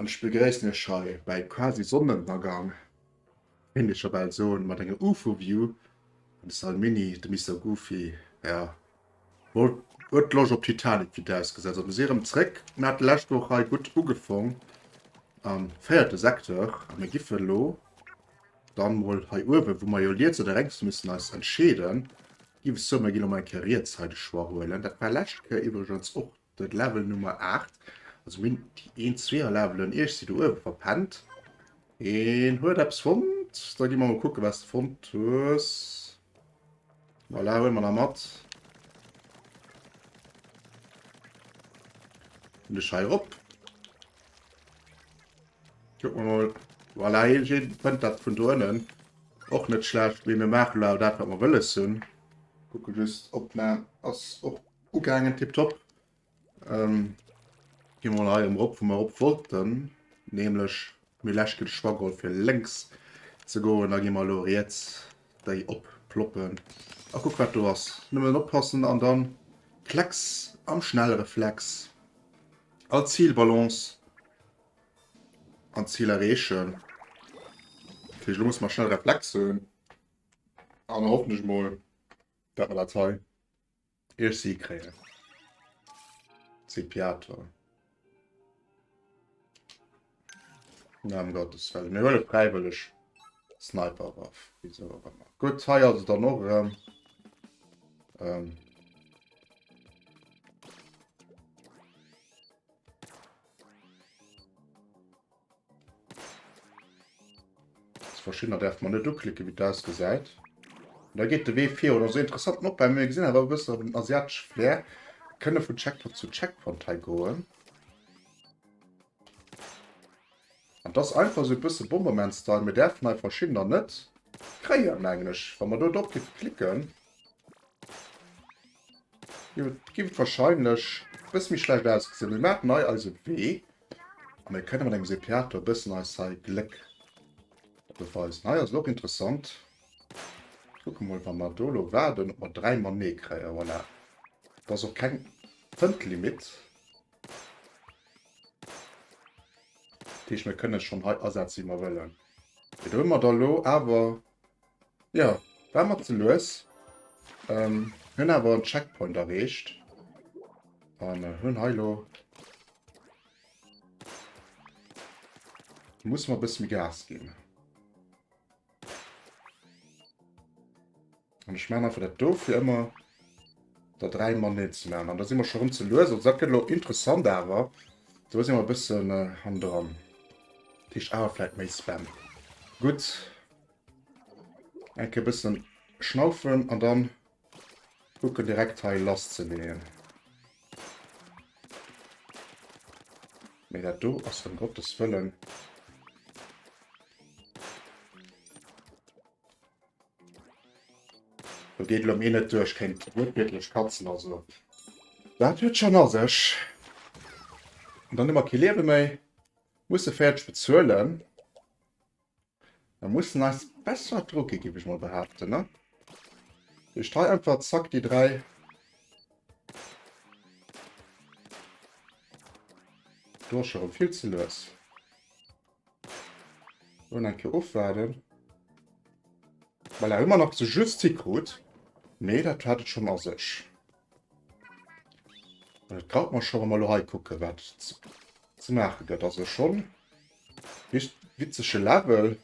An ech begréissen iech hei bäi quasi Sonnenënnergang, kéint ee scho bal soen, mat enger UFO-View an de Salmini, de Mister Goofy, ja, wollt, huet Loscht op Titanic wéi et ausgesäit. Also mir si erëm zréck, mir hate lescht Woch hei gutt ugefong am véierte Secteur a mir giffe elo dann mol hei uewen, wou mer jo liets oder renks müssen eis entscheeden, giff ech soen, mir ginn elo mol eng Kéier riets hei de Choix huelen. Dat war lescht Kéier iwwregens och De Level Nummer 8. Also mir hunn déi een, zweeër Levelen iech si do uewe verpennt. Een huet eppes fonnt. Da gi mer mol kucken, wat s de fonnt hues. Voilà, huele mer nach mat. Hunn ech hei erop. Kucke mer mol. Voilà, hien fënnt dat vun do ënnen. Och net schlecht, mee mir maache lo awer dat, wat mer wëlles hunn. Kucke just, Opnam ass och Ugaangen, tiptop. Ähm, gi mol hei erëm rop, wou mer rop wollten, nämlech mir lescht Kéier de Choix geholl fir lénks ze goen, da gi mer elo riets déi opploppen. A kuck wat do ass, nëmmen oppassen an dann Klecks am Schnellreflex all Zielbalance an d'Zil erreechen. Dat heescht, elo musse mer schnell Reflexe hunn an hoffen ech mol, dat mer dat hei Iech si kréien. Zipiator. Na, um Gottes Wellen. Mir huele fräiwëlleg Sniperwaff. Wieso och ëmmer. Gutt, hei also dann och erëm. Ähm. Verschiddener därf man net uklicken, wéi dat ausgesäit. Da geet de Wee virun. Also interessant op bei mir gesinn awer e bëssen op den asiatesche Flair. Kënne vun Checkpoint zu Checkpoint hei goen. An das einfach so e bësse Bomberman-Style. Mir därfen hei verschiddener net kréien, mengen ech. Wa mer do drop géife klicken, géif et wahrscheinlech e bësse méi schlecht ausgesinn. Mir maachen hei eise Wee. A mir kënne mat engem Sepiator e bëssen eis hei Gléck beweisen. Hei ass et och interessant. Kucke mol, wa mer do elo waarden, ob mer 3 Mané kréien. Voilà. Et ass och keng Fëndlimit. Dat heescht, mir kënne schonn hei asetzen, wéi mer wëllen. Mee do hu mer da elo awer Jo, war mer ze lues. Ähm, hunn awer en Checkpoint erreecht. An äh, hunn hei lo... Muss mer e bësse méi Gas ginn. An ech maachen einfach dat do fir ëmmer der 3 Mané ze maachen. An da si mer scho rëm ze lues. Also dat gëtt elo interessant awer. Do si mer e bëssen äh, hannendran. Dat heescht awer vläit méi Spam. Gutt. Eng Kéier bëssen schnaufen an dann kucken direkt hei lass ze leeën. Mee dat do ass ëm Gottes Wëllen. Do geet elo mir net duerch, kéint wuertwiertlech katzen, also dat huet schonn a sech. An dann hu mer kee Liewe méi, musse fäerdeg bezuelen. Mer mussen eis besser dru gi, géif ech mol behaapten, ne? Duerch hei einfach zack déi 3. Do ass scho rëm vill ze lues. Lo eng Kéier ofwaarden. Voilà, hu mer nach ze just hikrut. Mee dat hat et schonn a sech. An et graut mer scho, wa mer elo hei kucken, wat ze maache gëtt. Also schonn witzege Level.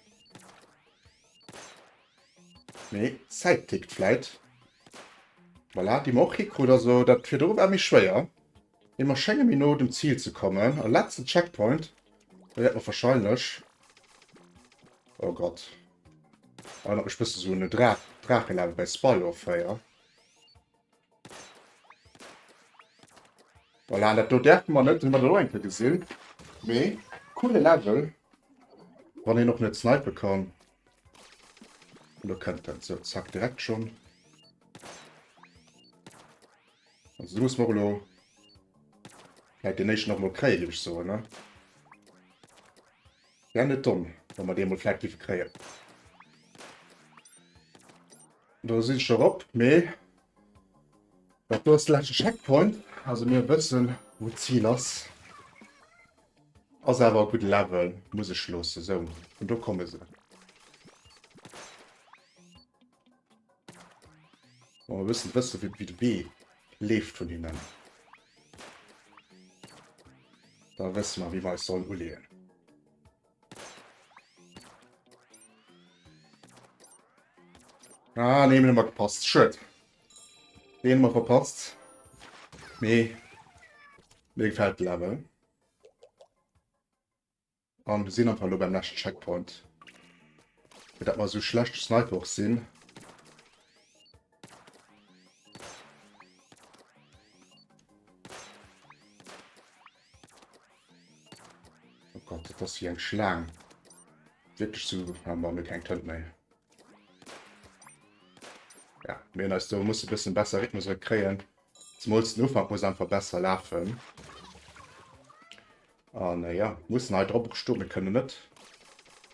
Mee d'Zäit tickt vläit. Voilà, déi mer och hikrut. Also dat virdru war méi schwéier. Mee mer schénge méi no dem Zil ze kommen. A letzten Checkpoint. Da wäerte mer wahrscheinlech... Oh Gott. Erinnert mech bësse sou un e Draach, Draachelevel bei Spyro 4. Voilà, dat do däerfe mer net, hunn mer dat och eng Kéier gesinn. Mee coole Level, wann een och net snipe kann. An do kënnt en, sou zack, direkt schonn. Also do muss mer och elo vläit den éischten och mol kréien, géif ech soen, ne? Wär net domm, wa mer dee mol vläit géife kréien. Do sinn ech erop, mee dat do ass de leschte Checkpoint. Also mir wëssen, wou d'Zil ass. Ass awer e gudde Level, muss ech loossen. Sou, vun do komme se. Bon, mir wëssen wësse wéi de Wee leeft vun hinnen. Da wësse mer, wéi mer eis sollen uleeën. Ah, nee, mir hu gepasst. Schued. Deen hu mer verpasst. Mee mir gefält de Level. An wir sinn einfach elo beim leschten Checkpoint. Fir dat mer esou schlecht Sniper och sinn. Oh Gott, dat ass wéi eng Schlaang. Wierklech zu ah, mir keng Tënt méi. Ja, mir hunn eis do musse bëssen besser Rhythmus kréien. Zemools den Ufank muss einfach besser lafen. An äh, ja, mussen hei drop och stoen. Mir kënnen net.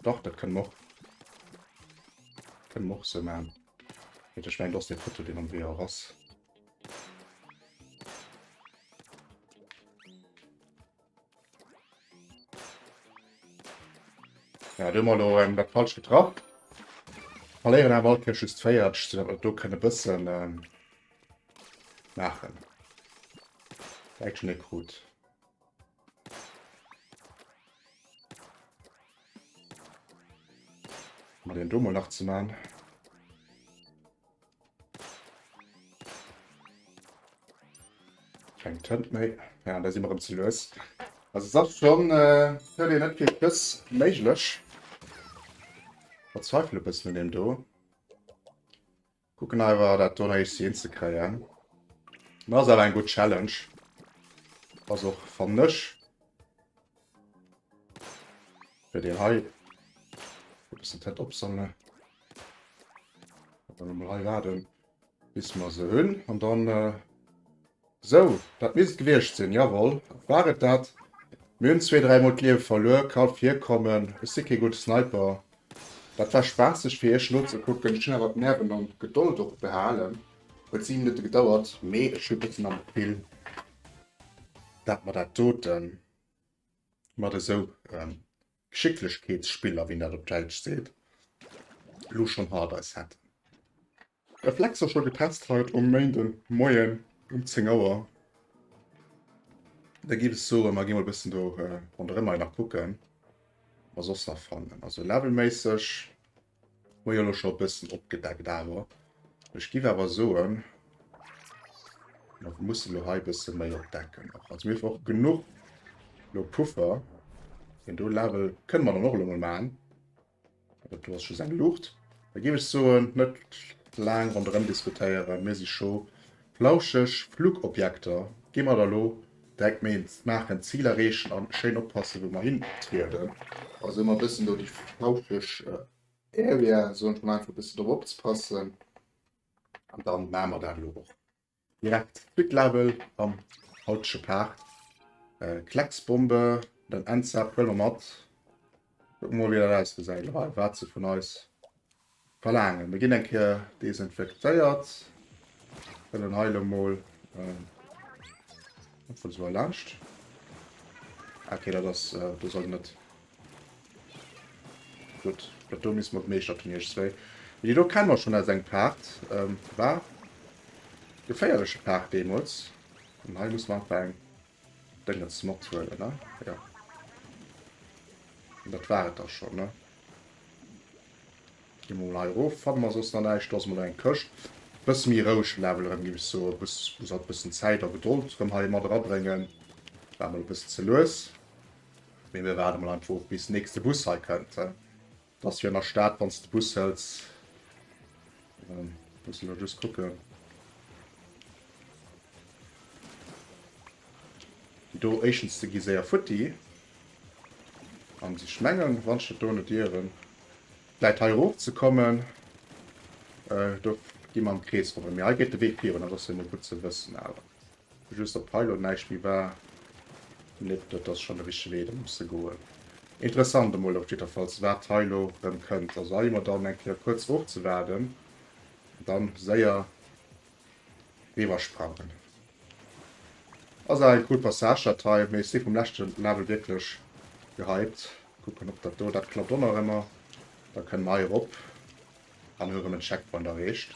Doch, dat kënnen mer och. Kënnen mer och sou maachen. Ech mengen, dat ass dee Foto, deen am Wee och ass. Ja, do hu mer elo ähm, dat falsch getraff. Verléieren awer all Kéier just 40, soudatt mer do kënne bëssen ähm, maachen. Action krut. Mal den do mal nach ze man. Keng Tënt méi. Ja, da si mer rëm ze lues. Also es ass schon äh, huet een net vill Schëss méiglech. Verzweifle bëssen un deem do. Kucken awer dat do nach eescht hinzekréien. Ma ass awer eng gutt Challenge. Ass och fannen ech. Fir deen hei e bëssen Tënt opsammelen. Dann emol hei waarden, bis mer se hunn. An dann äh, sou, dat misst et gewiescht sinn. Jawohl, war et dat. Mir hunn zwee, dräimol d'Liewe verluer, ka virkommen. Ech si kee gudde Sniper. Dat war spaasseg fir iech nozekucken. Ech hunn awer d'Nerven an d'Gedold och behalen. Huet 7 Minutte gedauert, mee ech hu bëssen am Gefill, dat mer dat doten mat esou Geschicklechkeetsspiller, wéi een dat op Däitsch seet, elo schonn hannert eis hätten. Reflexer scho getest haut um Méinden Moien um 10 Auer. Da giff ech soen, mer gi mol bëssen do ronderëm hei nach kucken, wat mer soss nach fannen. Also levelméisseg hu mer jo elo scho e bëssen opgedeckt awer ech giff awer soen, mer mussen elo hei e bësse méi opdecken och. Also mir hu och genuch elo Puffer. Deen do Level kënne mer dann och elo mol maachen. Dat do ass just eng Luucht. Da géif ech soen, net laang ronderëm diskutéieren, mir si scho flauscheg Flugobjekter. Gi mer da lo direkt méi maachen, Zil erreechen an schéin oppassen, wou mer hintrieden. Also ëmmer e bëssen do déi flauscheg Area, soen ech mol einfach, e bëssen drop opzepassen. An dann maache mer dat elo och. Direkt Quick Level am hautege Part. Äh, Klecksbombe, den Endzap huele mer mat. Kucken mol wéi dat ausgesäit hei, wat se vun eis verlaangen. Mir ginn eng Kéier desinfektéiert. Kënnen hei lo mol äh, obwohl se war laanscht. Okay, dat ass äh, do soll net Gutt, dat do misste mer gemeeschtert hunn, iech zwéi. Mee déi do kenne mer schonn aus engem Part. Ähm, war geféierleche Part deemools. An hei muss mer einfach eng Déngens mathuelen, ne? Ja. An dat war et da schonn, ne? Gi mer mol hei erof. Fanne mer soss nach näischt. Do ass mol eng Këscht. Bësse méi rouege Level erëm, géif ech soen. Muss, muss alt bëssen Zäit a Gedold erëm hei mat erabréngen. War mol e bëssen ze lues. Mee mir waarde mol einfach of bis den nächste Bus hei kënnt. Et ass jo an der Stad wann s de Bus hëls. Muss elo just kucken. Déi do éischtens déi gi séier futti. An ech mengen wann ech dat do net ieren, vläit hei erof ze kommen. Do gi mer am Krees ronderëm. Mee hei geet de Wee virun, dat ass jo mol gutt ze wëssen awer. Just op hei lo näischt méi war. Nep, dat ass schon de richtege Wee, da muss se goen. Interessant emol op jiddwerfalls wat hei lo rëm kënnt. Also hei hu mer dann eng Kéier kuerz ofzewaarden an dann séier riwwer sprangen. Ass awer eng cool Passage dat hei, mee ech si vum leschte Level wierklech. Gehypt. Kucken op dat do, dat klappt och nach ëmmer. Da kënne mer hei erop an hu erëm en Checkpoint erreecht.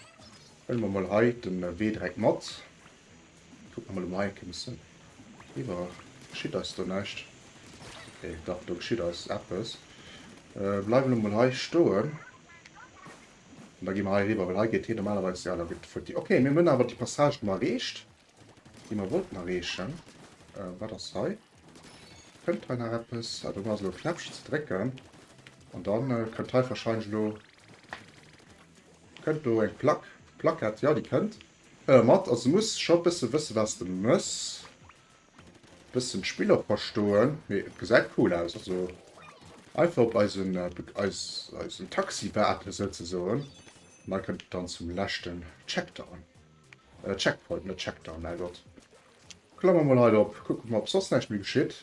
Huele mer mol hei den Wee direkt mat. Kucken mer mol, ob mer hei eng Kéier mussen eriwwer. Geschitt eis do näischt? Okay, dach, do geschitt eis eppes. Bleiwen elo mol hei stoen. An da gi mer hei eriwwer, well hei geet hien normalerweis, ja, da gëtt futti. Okay, mir hunn awer déi Passage erëm erreecht. Déi mer wollten erreechen. Wat ass hei? Kënnt hei nach eppes? Ah, do ass elo e Knäppchen ze drécken. An dann kënnt hei wahrscheinlech elo... Kënnt do eng Plack? Plackett, ja, déi kënnt. Hëlle mat. Also du muss scho e bësse wësse wat s de mëss. Bëssen d'Spill och verstoen. Mee et gesäit cool aus. Also einfach op eisen, eis, eisen Taxi waarden, souzesoen. An da kënnt et dann zum leschten Checkdown. Äh, Checkpoint, net Checkdown, mäi Gott. Klammer mol hei op, kucke mer, ob soss näischt méi geschitt.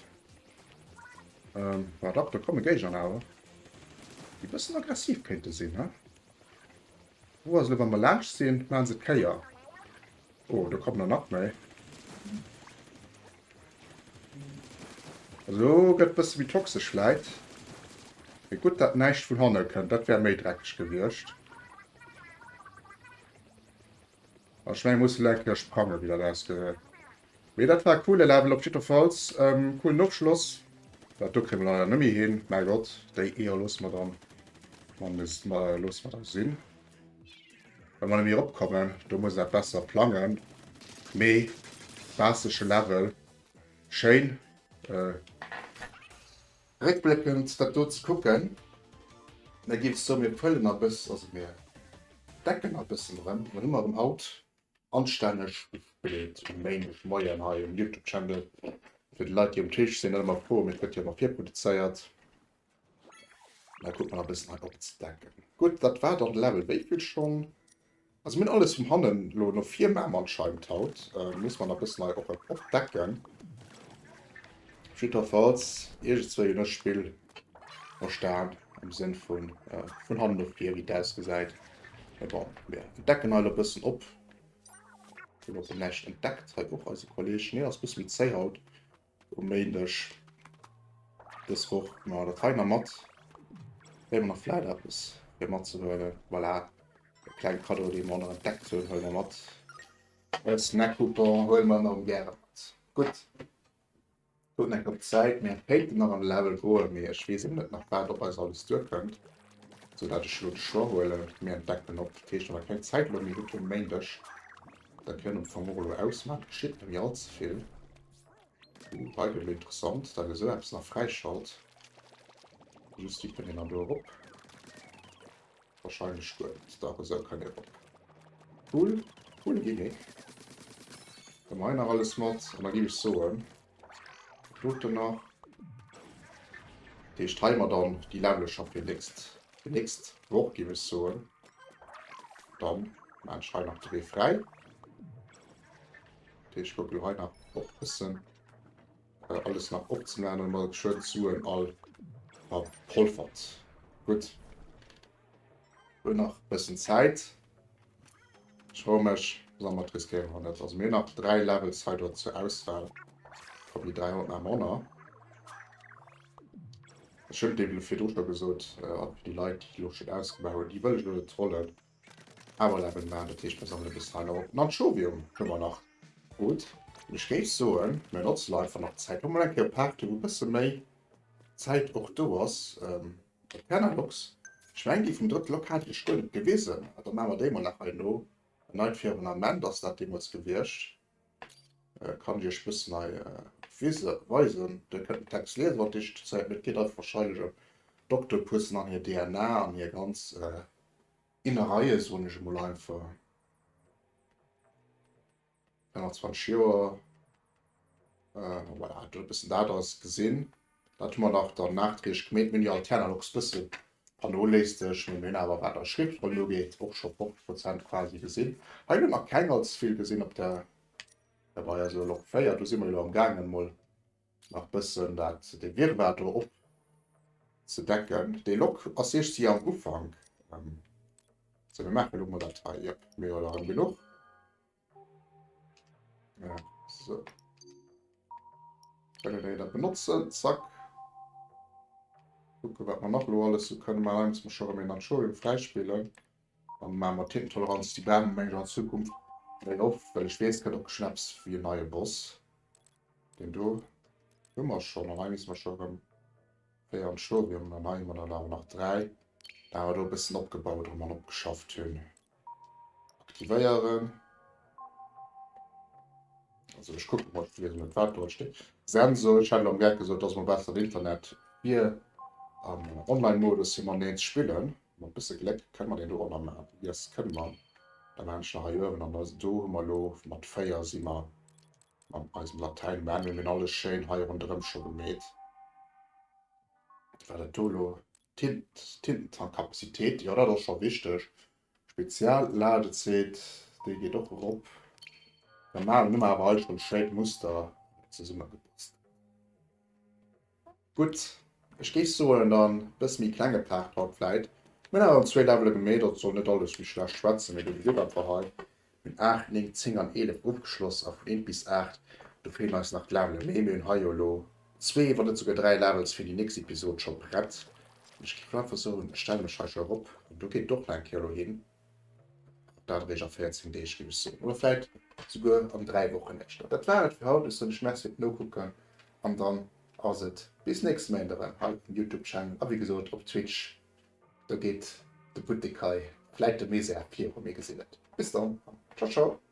Ähm, war dach, do komme Géigner awer. Déi bëssen aggressiv kéinte sinn, he? Wou ass elo, wa mer laanscht sinn, maachen se d'Kéier. Oh, do kommen der nach méi. Also, do gëtt bësse méi toxesch vläit. Mee gutt, dat näischt vun hanne kënnt, dat wär méi dreckeg gewiescht. Ech mengen muss elo eng Kéier sprangen wéi dat ausgesäit. Mee dat war e coole Level op jiddwerfalls. Ähm, coolen Ofschloss. Dat do kréie mer leider net méi hin. Mäi Gott, déi Eeër loosse mer dann man, loosse mer da sinn. Well mer net méi eropkommen, do muss een dat besser plangen. Mee spaassege Level, schéin. Äh. Réckbléckend dat do ze kucken, da géif ech soen, mir fëllen a bëss, also mir decken a bëssen erëm. Dann hu mer erëm haut anstänneg gespillt um Méindeg Moien hei um Youtube Channel. Fir déi Leit, déi um Tisch sinn, net ëmmer froen, mee et gëtt jo ëmmer virproduzéiert. Da kucke mer nach e bëssen hei opzedecken. Gutt, dat war dann de Level wéivill schonn? Also mir hunn alles vum hannen lo no vir mam anscheinend haut. Äh, muss man nach bëssen hei och opdecken. Jiddwerfalls iergendzwéi hunn ech d'Spill verstan am Sënn vun äh, vun hannen no vir, wéi et ausgesäit. Mee bon, mir decken hei lo bëssen op. Hunn och näischt entdeckt hei och eise Kolleg. Nee, ass bësse méi zéi haut um Méindeg dës Woch. Ma dat hei nach mat. Kréie mer nach vläit eppes fir matzehuelen. Voilà. E klenge Cadeau, dee mer och nach entdeckt hunn, huele mer mat. E Snack-Coupon huele mer ëmmer gäre mat. Gutt, kucken eng Kéier op d'Zäit. Mir kéinten nach an de Level goen, mee ech weess eben net nach, wat op eis alles duerkënnt, sou dat ech elo de Choix huelen. Mir entdecken op, dat heescht, wa mer keng Zäit elo méi hunn um Méindeg, da kënne mer am Fong och elo ausmaachen. Et geschitt net méi all ze vill. Uh, hei gëtt elo interessant, dat esou eppes nach fräischalt. Just, wéi kënnt een dann do erop? Wahrscheinlech guer net. Dach, esou kann ee rop. Cool, coole Gimmick. Dann hei nach alles mat an da géif ech soen, doten nach. Dat heescht, hei mer dann déi Levele scho fir nächst, fir nächst Woch, géif ech soen. Dann maan ech hei nach de Wee fräi. Dat heescht, ech kucke lo hei nach op bëssen alles nach opzemaachen an mer geschwënn d'Suen all verpolfert. Gutt. Hunn nach bëssen Zäit. Ech froe mech, soll mer et riskéieren oder net. Also mir hunn nach 3 Levels hei do zur Auswahl. Komm, déi 3 haut nach manner. Ech hunn et eben virdru scho gesot, äh, fir déi Leit, déi elo schonn ausgemaach hunn, déi wëll ech elo net trollen. Awer Level maachen, dat heescht mir sammele bis hei nach op. Den Anchovium hu mer nach. Gutt, ech géif soen, mir notzen einfach nach d'Zäit. Hu mer eng Kéier Party, wou e bësse méi Zäit och do ass. Ähm, Eternalox, ech mengen déi vum drëtte Lok hat ech guer net gewisen. Da maache mer déi mol nach hei no. En neit Firmament ass dat deemools gewiescht. Äh, kann ech iech bëssen hei äh, weisen. Dir kënnt den Text liesen, wann et iech d'Zäit net geet. Einfach wahrscheinlech ëm d'Oktopussen an hir DNA an hir ganz äh, Innereie, soen ech emol einfach. 25 Joer. Äh, voilà, do e bëssen dat ass gesinn. Dat hu mer nach dann nachträglech gemeet. Mir hunn déi Alternalox bësse vernoléisseg, mee mir hunn awer, wat eis Schriftrollen ugeet, och scho 50 Prozent quasi gesinn. Hei hunn nach keng allze vill gesinn op der, dat war ja sou Lok 4, do si mer jo elo am gaangen emol nach bëssen dat dee Wirrwarr do op ze decken. Dee Lok ass iergendwéi am Ufank. Ähm, sou, mir maachen elo mol dat hei. Jep, mir hu jo erëm genuch. Ja, so. Können wir dat benutzen? Zack. Kucke wat mer nach elo alles sou kënne maachen. Hei musse mer scho rëm een Anchorium fräispillen. Dann maache mer Tintentoleranz, déi brauche mer mengen ech an Zukunft méi oft, well ech weess, kënnt och geschwënn eppes wéi en neie Boss. Deen do hu mer schonn an hei musse mer scho rëm 4 Anchorium an hei hu mer dann awer nach 3, da mer do e bëssen opgebaut erëm an opgeschafft hunn. Aktivéieren. Also ech kucken mol, ech weess net wat do steet. Sensor, ech hätt elo am Gag gesot, dass mer besser Internet fir am Online-Modus fir mateneen ze spillen. Mat bësse Gléck kënne mer deen do och nach maachen. Yes, kënne mer. Da maachen ech nach hei uewen an do hu mer elo mat 4 si mer mat eisem Latäin um Enn. Mir hunn alles schéin hei ronderëm scho gemeet. Wat war dat do elo? Tint, Tintentankkapazitéit, jo dat ass scho wichteg. Spezialladezeit, déi geet och erop. Normal hu mer awer hei schonn schéin d'Muster zesummegepasst. Gutt, ech géif soen dann bësse méi klenge Part haut vläit. Mir hunn awer an zwéi Levele gemeet, also soll net alles méi schlecht schwätzen, mee dir gesitt einfach hei, mir hunn 8, 9, 10 an 11 ofgeschloss a vun 1 bis 8, do feelen eis nach d'Levele, mee mir hunn hei jo elo zwee, wann net souguer 3 Levels fir déi nächst Episod scho prett. An ech géif einfach soen, ech stelle mech hei scho erop an do geet et och nach eng Kéier elo hin, dat eréischt a 14 Deeg géif ech soen, oder vläit souguer an 3 Wochen éischter. Dat war et fir haut, ech soen iech Merci fir d'Nokucken an dann ass et bis nächste Méind erëm hei um Youtube Channel a wéi gesot op Twitch. Do geet de Buttek hei vläit de Misär viru, mir gesinn et. Bis dann an ciao ciao.